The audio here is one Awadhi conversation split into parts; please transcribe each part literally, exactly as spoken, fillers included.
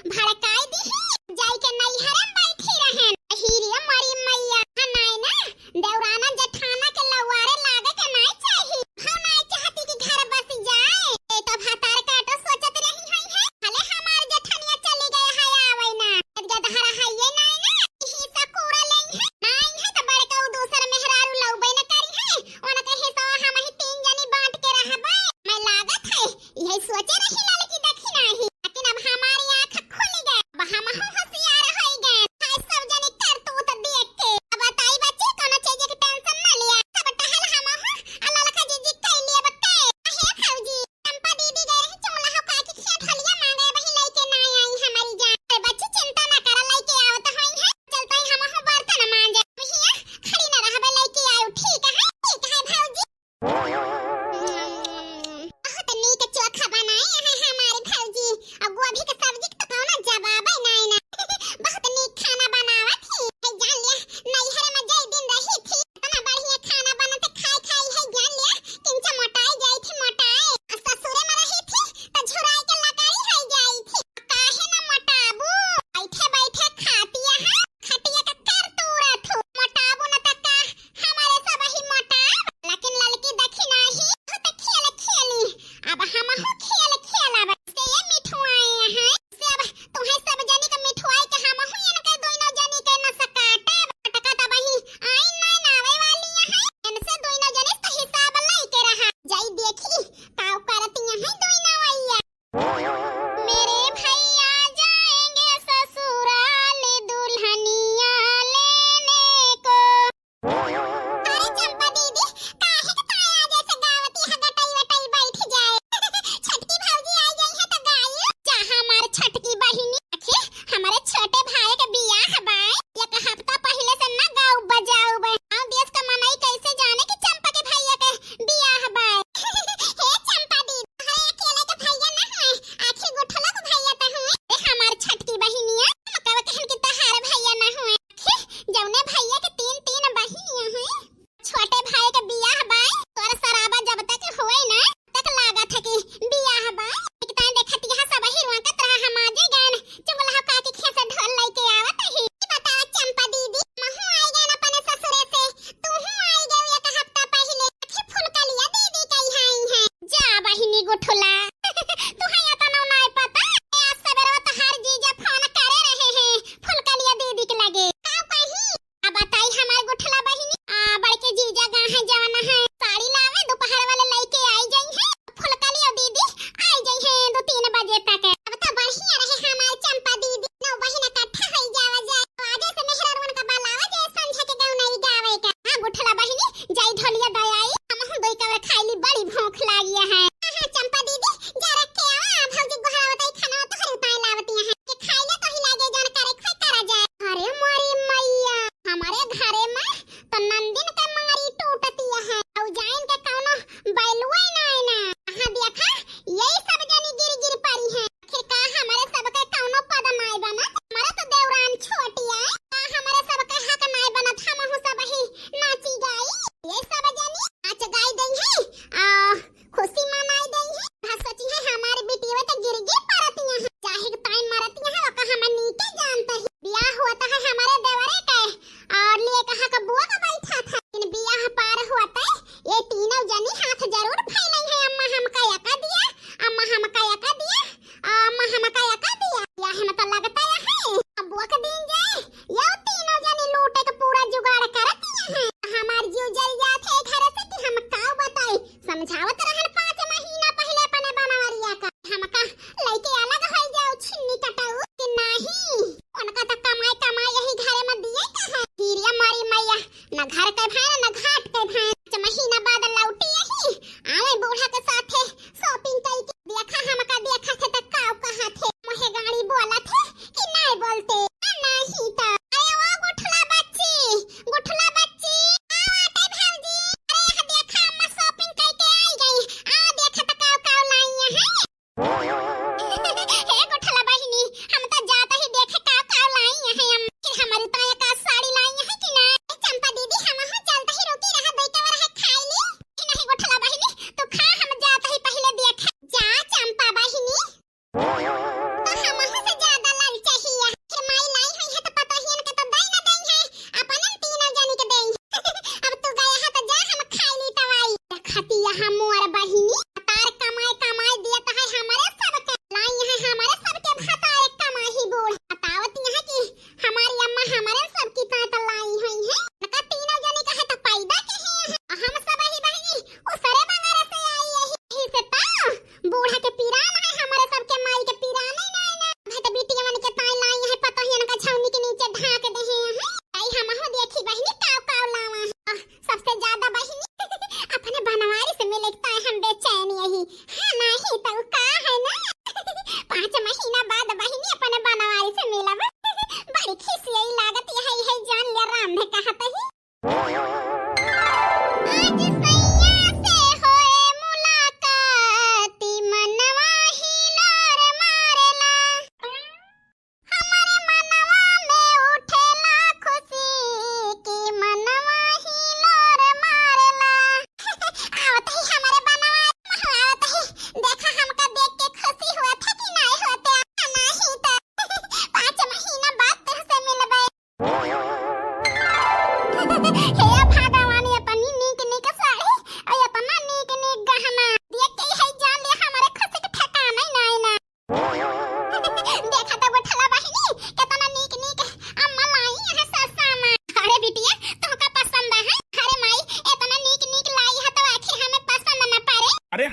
भड़काई दिही, जाई के नैहरे में बैठी रहेन। अही रे मोरी मैया, हाँ नाई ना, देवराना जेठाना के लउआरे लागे के नाई चाही। हम नाई चाहती कि घर बस जाए। ए तो भतार काटो सोचत रही हई है। भले हमार जेठनिया चली गए है, आवे ना। गदहरा है ये नाई ना, यही से कूड़ा लेई है। नाई है तो बड़का उ दूसर मेहरारू लउबे न करी है। उनके हिस्सा हम ही तीन जनी बांट के रहबे। मैं लागत है, यही सोचे रही ललकी देखी नाही। लेकिन अब हमारी आँख खुल गए, अब हम होशियार हो गए। खाए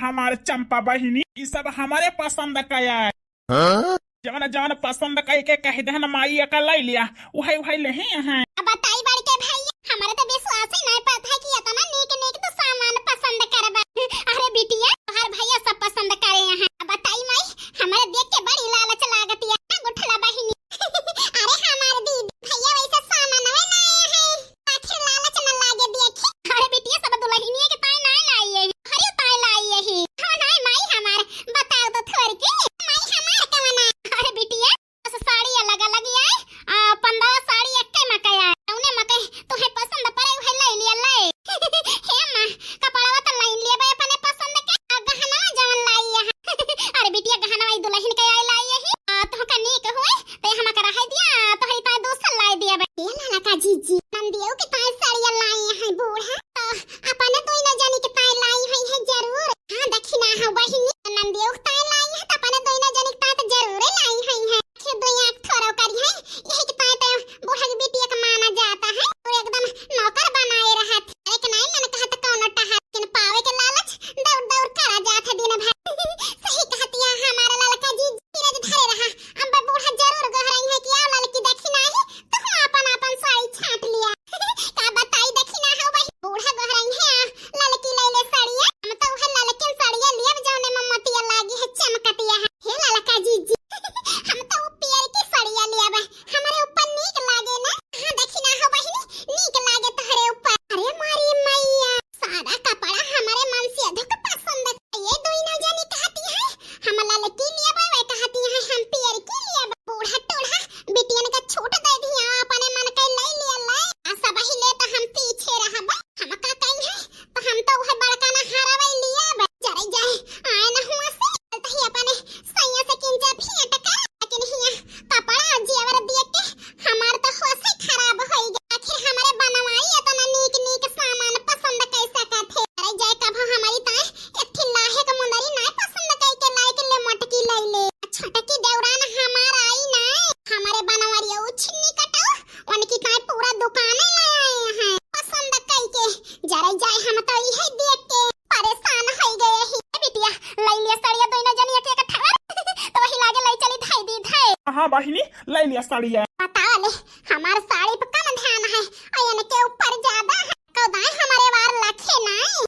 हमार चंपा बहिनी, ई सब हमरे पसंद का है। हाँ? जवन जवन पसंद कई के कह देहन माई एका लई लिया, उहै उहै लेहे हैं। अब बताई बड़के भैया, हमरे तो विश्वास ही नहीं पड़त है कि इतना नीक नीक तो सामान पसंद करबा। अरे बिटिया, तोहार भैया सब पसंद करे हैं। अब बताई माई, हमरे देख के बड़ी लालच लागतिया ना गुठला बहिनी। अरे हमार दीदी, भैया वैसे सामान ना आए हैं। आखिर लालच न लागे देखी। अरे बिटिया, सब दुलहिनिया के ताई नाय लाई यही, हरे ताई लाई यही। हाँ नाय माई हमार, बताओ तो थोर की। माई हमार कवना? अरे बिटिया, बस साड़ी अलग अलग आए, आ पंद्रह साड़ी एक्के मकई आए। तौने मकई तुहे पसंद पड़े उहे लाई लिया लाई। हे माँ, कपड़वा तो लाई लिया बे अपने पसंद के, आ गहना जवन लाई यहाँ। अरे बिटिया, गहना ई दुलहिन के आए लाई यही, आ तोहका नीक होए, ते हमका रहे दिया, तोहरी ताई दूसर लाई दिया बे। ए लाला का जीजी, नंदियो के ताई साड़िया लाई है बूढ़ा, तो अपने दोनों जनी के ताई लाई है, है जरूर। हाँ, दक्षिणा है बहिनी, नंदियो के ताई लाई है, तो अपने दोनों जनी के ताई तो जरूर लाई है, है। आखिर दो आँख थोड़ा करी है, यही के ताई तो बूढ़ा की बिटिया का माना जाता है, और एकदम नौकर बनाए रहत। एक नाई मन कहत कौनो टहर, लेकिन पावे के लालच दौड़ दौड़ करा जात है दिन भर। सही कहतिया हमारा ललका जीजी, धीरज धरे रहा, अब बूढ़ा जरूर गोहराई है कि आओ ललकी दखिना ही, तुहू आपन आपन साड़ी छांट लिया। का बताई दखिना हो भाई, बूढ़ा गोहराई है, ललकी ले ले साड़िया, हम तो उहे ललकिन साड़िया लियब जौने में मोतिया लागी है, चमकतिया है। हे ललका जीजी, हम तो उ पियर की साड़िया लियब, हमरे ऊपर नीक लागे ना। हाँ दखिना हो बहिनी, नीक लागे तोहरे ऊपर। अरे मारी मैया, सारा कपड़ा हमरे मन से अधिक पसंद है। ये दोनों जनी कहती है, हम ललकी लियब, वे कहती है हम पियर की लियब। बूढ़ा टूढ़ा बिटियन का छूट दे दिया, अपने मन के ले लिया ले। आ सब ही ले तो हम पीछे रहब। हम का कही है, तो हम तो उहे बड़का ना हरवै लियब। जरे जाए, आए ना हुआ से, चलते ही अपने सैया से किंचा भेंट कर। लेकिन हिया कपड़ा जेवर देख के हमार तो होशे खराब होई गया। आखिर हमरे बनवाई इतना नीक नीक सामान पसंद कैसे करथे। अरे जाए कभो हमारी ताए एक ठे लाहे के मुंदरी नाय पसंद कई के लाए के ले मोटकी लई ले। छोटकी देवरान हमार आई नाय, हमरे बनवरिया उ छिन्नी कटो, उनकी ताए पूरा दुकाने ले आए हैं पसंद कई के। जरे जाए हम तो इहे देख के परेशान होई गए ही। ए बिटिया, लई लिया साड़िया दोनों जनी एक एक ठवर। तो वही लागे लई चली धाई दी धाई। हाँ बहिनी, लई लिया साड़िया। बताओ ले, हमार साड़ी पे कम ध्यान है, और इनके ऊपर ज्यादा है। कौदाए हमारे वार लखे नाई।